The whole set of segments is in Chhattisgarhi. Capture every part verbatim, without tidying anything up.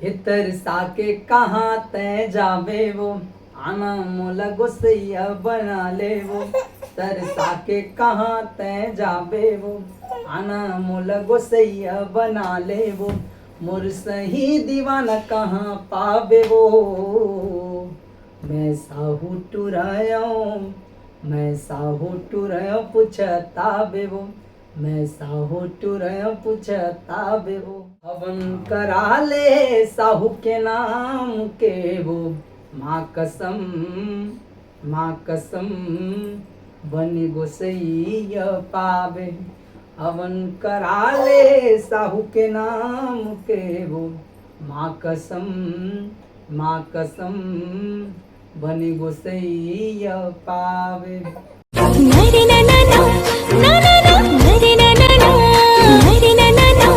हे तरसा के कहाँ तैं जाबे वो, आना मोला गोसैया बना ले वो। तरसा के कहाँ तैं जाबे वो, आना मोला गोसैया बना ले वो। मोर सही दीवाना कहाँ पाबे वो, मैं साहू टुरायो, मैं साहू टुरायो पूछताबे वो, मैं साहू टुरायो पूछताबे वो। हवन करा ले साहू के नाम के वो, माँ कसम, माँ कसम, बन गोसैया पाबे। हवन करा ले साहू के नाम के वो, माँ कसम, माँ कसम, बन गोसैया पाबे। नरे ना ना ना, ना ना ना, नरे ना ना ना, नरे ना ना ना,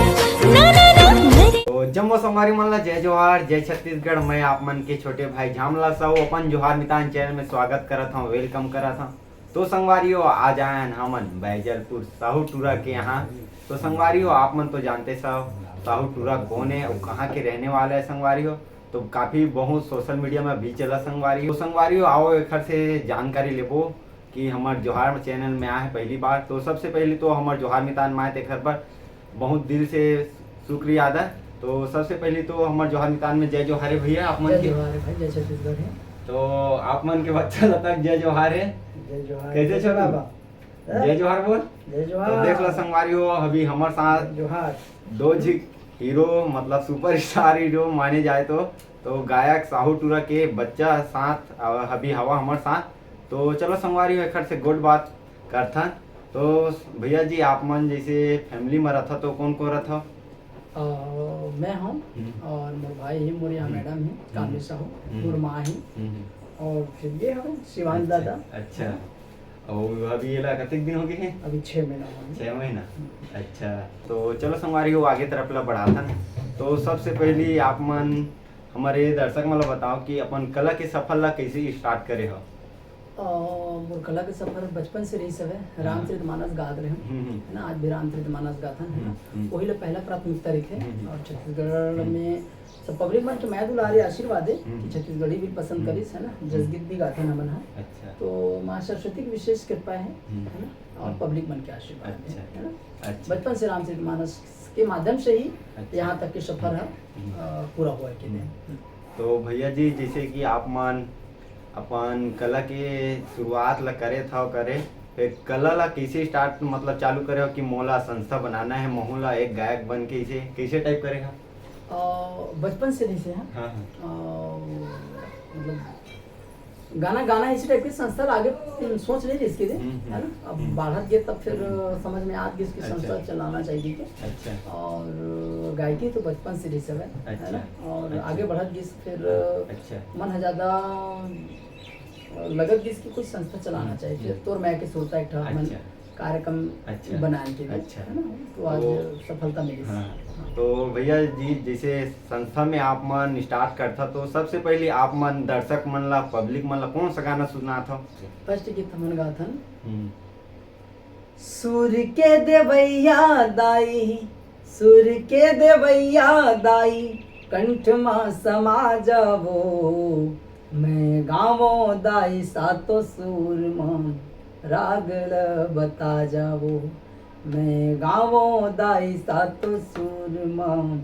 ना ना ना, नरे। तो जम्मो संगवारी मन ला जय जोहार, जय छत्तीसगढ़। मैं आप मन के छोटे भाई झामला साहू अपन जोहार मितान चैनल में स्वागत करत हूँ, वेलकम करत हूँ। तो संगवारियों, आज आयन हमन बैजलपुर साहू टूरा के यहाँ। तो संगवारियों, आप मन तो जानते साहू, साहू टूरा कौन है और कहाँ के रहने वाला है संगवारियों। तो काफी बहुत सोशल मीडिया में भी चला संगवारियों। तो संगवारियों, आओ एखर से जानकारी लेबो कि हमर जोहार चैनल में आए हैं पहली बार। तो सबसे पहले तो हमर जोहार मितान माए तेखर बर बहुत दिल से शुक्रिया अदा। तो सबसे पहले तो हमर जोहार मितान में जय जोहार है भैया आप मन जय के। जोहार है भाई, जय छत्तीसगढ़ है। तो आप मन के बच्चा ला तक जय जोहार है। जय जोहार। कैसे जय छोटू? बाबा। जय जोहार बोल। जय तो जोहार। देख लो संगवारी हो, अभी हमर साथ जय जोहार। दो झी हीरो, मतलब सुपरस्टार हीरो माने जाए तो, तो गायक साहू टूरा के बच्चा साथ, अ, अभी हवा हमर साथ। तो चलो संगवारी हो, एखर से गोठ बात करथन। तो भैया जी, आप मन जैसे फैमिली में रहता तो कौन कौन रहता? अ, मैं हूँ हम्म। और मोर भाई ही, मोर यहाँ हम्म। मैडम ही, हम्म। कामनी साहू, हम्म। मोर माँ ही हम्म। और फिर ये हवे शिवांश अच्छा, दादा। अच्छा। और अभी एला कतेक दिन हो गए हैं? अभी छह महीना हो गए। छह महीना? हम्म। अच्छा, तो चलो संगवारी हो, आगे तरफ ला बढ़ाथन। तो सबसे पहली आप मन हमारे दर्शक मन ला बताओ कि अपन कला के सफर ला कैसे स्टार्ट करे हो? अ, मोर कला के सफर बचपन से रहिस हवे। हाँ। रामचरित मानस गात रहे हूँ, हम्म, हम्म। है ना, आज भी रामचरित मानस गाथन, है ना। हम्म, हम्म। वही ला पहला प्राथमिकता रखे हम्म, हम्म। और छत्तीसगढ़ हम्म। में सब पब्लिक मन के मया दुलार या आशीर्वाद है हम्म। कि छत्तीसगढ़ी भी पसंद हम्म। करिस, है ना, हम्म। जसगीत भी गाथन हमन ह। अच्छा। तो माँ सरस्वती की विशेष कृपा है, हम्म। है ना, और हम्म। पब्लिक मन के आशीर्वाद है, अच्छा। है ना। अच्छा। बचपन से रामचरित मानस के माध्यम से ही अच्छा। यहाँ तक के सफर है, हम्म। अ, पूरा हुआ के हम्म। लिए। तो भैया जी, जैसे कि आप मन अपन कला के शुरुआत ला करे था, करे, फिर कला ला कैसे स्टार्ट, मतलब चालू करे हो कि मोला संस्था बनाना है, महू ला एक गायक बन के, इसे कैसे टाइप करे हो? अ, बचपन से रहिस हे, हाँ। हाँ, हाँ। अ, मतलब गाना, गाना इसी टाइप के संस्था ला आगे, हम्म, सोच नहीं रहिस के दे, हम्म, हम्म, है ना? अब हम्म। बाढ़त गे तब फिर, हम्म। अ, समझ में आ गइस कि अच्छा। संस्था चलाना चाहिए के। अच्छा। और गायकी तो बचपन से रहिस हवे, है अच्छा। ना? और अच्छा। आगे बढ़त गिस फिर, अ, अच्छा। मन ह ज्यादा, अ, लगत गिस कि कोई संस्था चलाना हम्म, चाहिए। फिर हम्म। तोर मैं के सुरता एक ठा हमन अच्छा। कार्यक्रम अच्छा। बनाए के लिए, अच्छा। है ना? तो आज तो सफलता मिली। हाँ। हाँ। तो भैया जी, जैसे संस्था में आप मन स्टार्ट करथा, तो सबसे पहले आप मन दर्शक मन ला, पब्लिक मन ला कौन सा गाना सुनाथा? फर्स्ट गीत हमन गाथन। हम्म। सुर के देवैया दाई, सुर के देवैया दाई, कंठ मा समा जावो। मैं गावो दाई सातो सुर मा, राग ल बता जावो। मैं गावो दाई सातो सुर मा,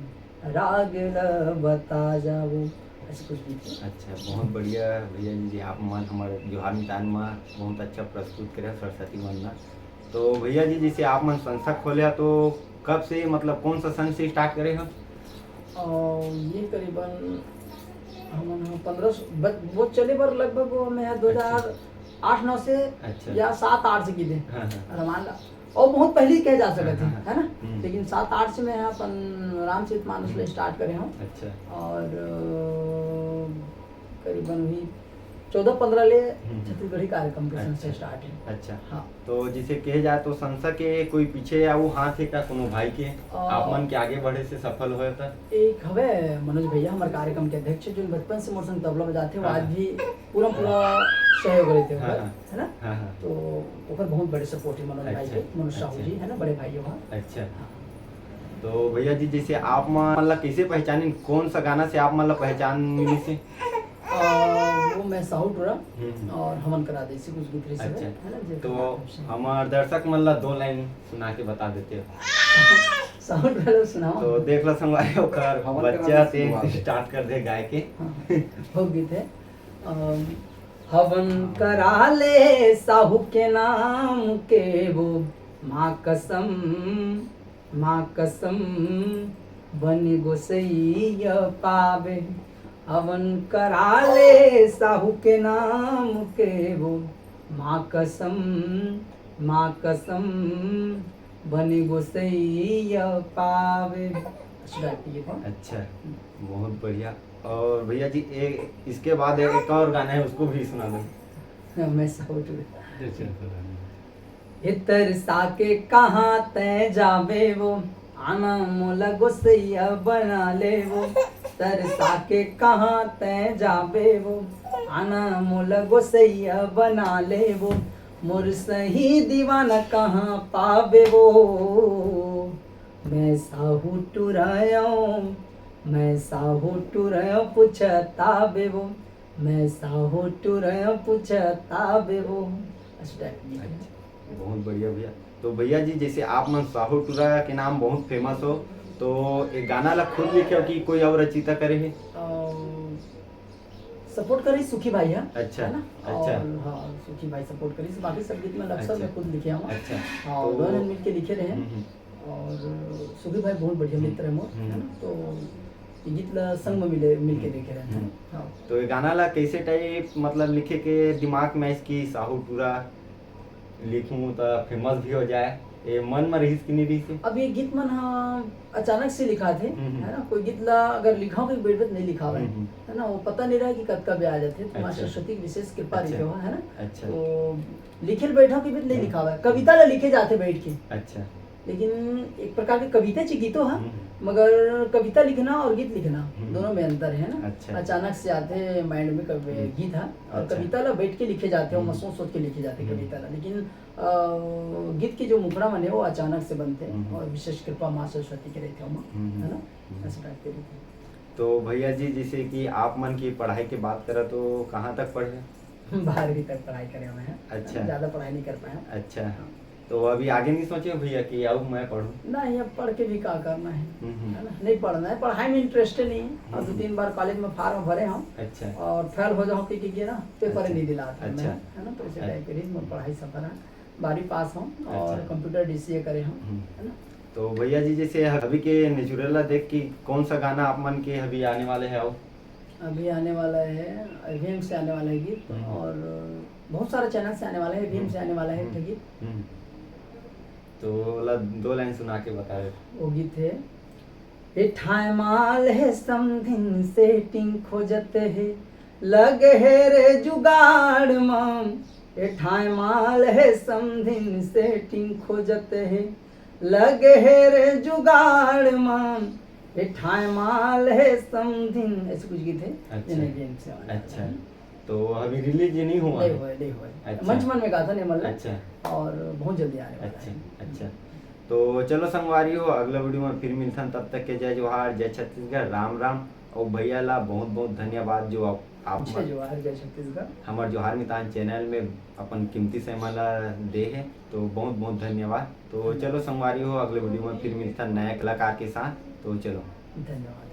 राग ल बता जावो। ऐसे कुछ गीत है। अच्छा, बहुत बढ़िया भैया जी, जी आप मन हमारे जोहार मितान मा बहुत अच्छा प्रस्तुत करे सरस्वती वंदना। तो भैया जी, जैसे आप मन संस्था खोले हो, तो कब से, मतलब कौन सा सन से स्टार्ट करे हो? और ये करीबन हमन ह पंद्रह सौ, बत-, वो चले बर लगभग वो मैं ह अच्छा। दो हज़ार आठ नौ से अच्छा। या सात आठ से कीधे। हाँ, हाँ। रमान ला-, और बहुत पहले ही कहे जा सकत हाँ, है, हाँ, है ना? हम्म। लेकिन सात आठ से मैं ह अपन रामचरित मानस ले हम्म। स्टार्ट करे हूँ। अच्छा। और, अ, करीबन वही चौदह पन्द्रह ले हम्म। छत्तीसगढ़ी कार्यक्रम के अच्छा। संस्था स्टार्ट है। अच्छा। हाँ। तो जिसे कहे जाए तो संस्था के कोई पीछे या वो हाथ है का कोनो भाई के, आ, आप मन के आगे बढ़े से सफल होए त? एक हवे मनोज भैया, हमारे कार्यक्रम के अध्यक्ष, जो बचपन से मोर संग तबला बजाते, वो हाँ। आज भी पूरा, पूरा सहयोग रहते हैं हाँ, उधर, हाँ। है ना? हाँ, हाँ। तो ओकर बहुत बड़े सपोर्ट है मनोज भाई अच्छा, के, मनोज साहू अच्छा। जी, है ना, बड़े भाई हो। अच्छा। हाँ। तो भैया जी, जैसे आप मन ला कैसे पहचानिन, कौन सा गाना से आप मन ला पहचान मिलिस हे? अ, वो मैं साहू टूरा हम्म। और हवन करा दे, ऐसे कुछ गीत रहिस हे, अच्छा। है ना, जे तो प्रकार से। हमार दर्शक मन ला दो लाइन सुना के बता देते हो। साहू टूरा ला सुनाओ। तो देख लो संगवारी, ओकर हवन करा बच्चा दे, तेज सुना दे। स्टार्ट कर दे गाय के। हाँ, वो गीत है। अम, हवन करा ले साहू के नाम के वो, माँ कसम, माँ कसम, बन गोसैया पावे। हवन करा ले साहू के नाम के वो, माँ कसम, माँ कसम, बन गोसैया पावे। अच्छा, ये था। अच्छा, बहुत बढ़िया। और भैया जी, एक, इसके बाद एक और गाना है, उसको भी सुना दो। मैं साहू टूरा। हे तरसा के कहाँ तै जाबे वो, आना मोला गोसैया बना ले वो। तरसा के कहाँ तै जाबे वो, आना मोला गोसैया बना ले वो। मोर सही दीवाना कहाँ पाबे वो, मैं साहू टुरायो, मैं साहू टुरायो पूछताबे वो, मैं साहू टुरायो पूछताबे वो। अच्छा, टाइप नहीं है। बहुत बढ़िया भैया। तो भैया जी, जैसे आप मन साहू टूरा के नाम बहुत फेमस हो, तो एक गाना ला खुद लिखे हो कि कोई और रचिता करे है? सपोर्ट करी सुखी भाई है, अच्छा, है ना? अच्छा। और हाँ, सुखी भाई सपोर्ट करी, बाकी सब गीत में अक्सर अच्छा। मैं खुद लिखे हूँ। अच्छा, हाँ, तो दोनों जन मिलके लिखे रहे हैं। हम्म, हम्म। और सुखी भाई बहुत बढ़िया हम्म, मित्र है मोर, हम्म। है ना? तो ये गीत ला संग में मिले, मिलके लिखे रहे हैं। हम्म। हाँ। तो ये गाना ला कैसे टाइप, मतलब, लिखे के दिमाग में आइस कि साहू टूरा लिखूं तो फेमस भी हो जाए, ये मन में रहिस कि नहीं रहिस? अब ये गीत मन हाँ अचानक से लिखा थे, हम्म, हम्म। है ना? कोई गीत ला अगर लिखाओ कि बैठ नहीं लिखावे, हम्म, हम्म। है ना? वो पता नहीं रहा कि कतका ब्याज आथे, तो माँ अच्छा। सरस्वती के विशेष कृपा अच्छा। रहिथे हो, है ना? अच्छा। तो लिखे बैठो कि भी नहीं हम्म। लिखावे, कविता ला लिखे जाते बैठ के। अच्छा। लेकिन एक प्रकार के कविता ची गीतो हा, हम्म। मगर कविता लिखना और गीत लिखना हम्म। दोनों में अंतर है ना। अच्छा। अचानक से आते माइंड में कवि हम्म। गीत हा, और अच्छा। कविता ला बैठ के लिखे जाते हो, हम्म। मैं सोच सोच के लिखे जाते हम्म। कविता ला, लेकिन अ, गीत के जो मुखड़ा मन हे वो अचानक से बनते हम्म। और विशेष कृपा माँ सरस्वती के रहते हो माँ, हम्म। है ना? हम्म। ऐसा टाइप के रहते हैं। तो भैया जी, जैसे कि आप मन की पढ़ाई की बात करा तो कहाँ तक पढ़े? बारहवीं तक पढ़ाई करे हुए हैं, अच्छा। ज्यादा पढ़ाई नहीं कर पाया। अच्छा, तो अभी आगे नहीं सोचे भैया कि आओ मैं पढ़ूं? नहीं, अब पढ़ के भी क्या करना है, हम्म, हम्म। है ना? नहीं पढ़ना है, पढ़ाई में इंटरेस्ट नहीं है। और दो हम्म। तीन बार कॉलेज में फॉर्म भरे हम अच्छा। और फेल हो जाओ कि, कि, कि ना पेपर अच्छा। नहीं दिलाते अच्छा। हैं, है ना? तो इसी अच्छा। टाइप के रही मोर पढ़ाई सफर है। बारहवीं पास हम और अच्छा। कंप्यूटर डीसीए करे हम, हम्म। है ना? तो भैया जी, जैसे अभी के नेचुरल ला देख के कौन सा गाना आप मन के अभी आने वाले है? आओ। अभी आने वाला है, एवीएम से आने वाला है गीत हम्म। और बहुत सारे चैनल से आने वाला है, एवीएम से आने वाला है एक ठे गीत। हम्म। तो ला दो लाइन सुना के बता दे। वो गीत है, ए ठाय माल है समधिन सेटिंग खोजत है, लग है रे जुगाड़ मम। ए ठाय माल है समधिन सेटिंग खोजत है, लग है रे जुगाड़ मम। ए ठाय माल है समधिन, ऐसे कुछ गीत है, अच्छा। जेने एवीएम से आने वाला अच्छा। है। तो अभी रिलीज नहीं हुआ नहीं है? हुआ, नहीं हुआ। अच्छा। मंच मन में गाता नहीं मतलब। अच्छा। और बहुत जल्दी आने वाला अच्छा, है। अच्छा। तो चलो संगवारी हो, अगला वीडियो में फिर मिलथन, तब तक के जय जोहार, जय छत्तीसगढ़, राम राम। और भैया ला बहुत बहुत धन्यवाद जो आप, आप जय जोहार, जय छत्तीसगढ़। हमर जोहार मितान चैनल में अपन कीमती समय ला दे है, तो बहुत बहुत धन्यवाद। तो चलो संगवारी हो, अगले वीडियो में फिर मिलथन नया कलाकार के साथ। तो चलो। धन्यवाद।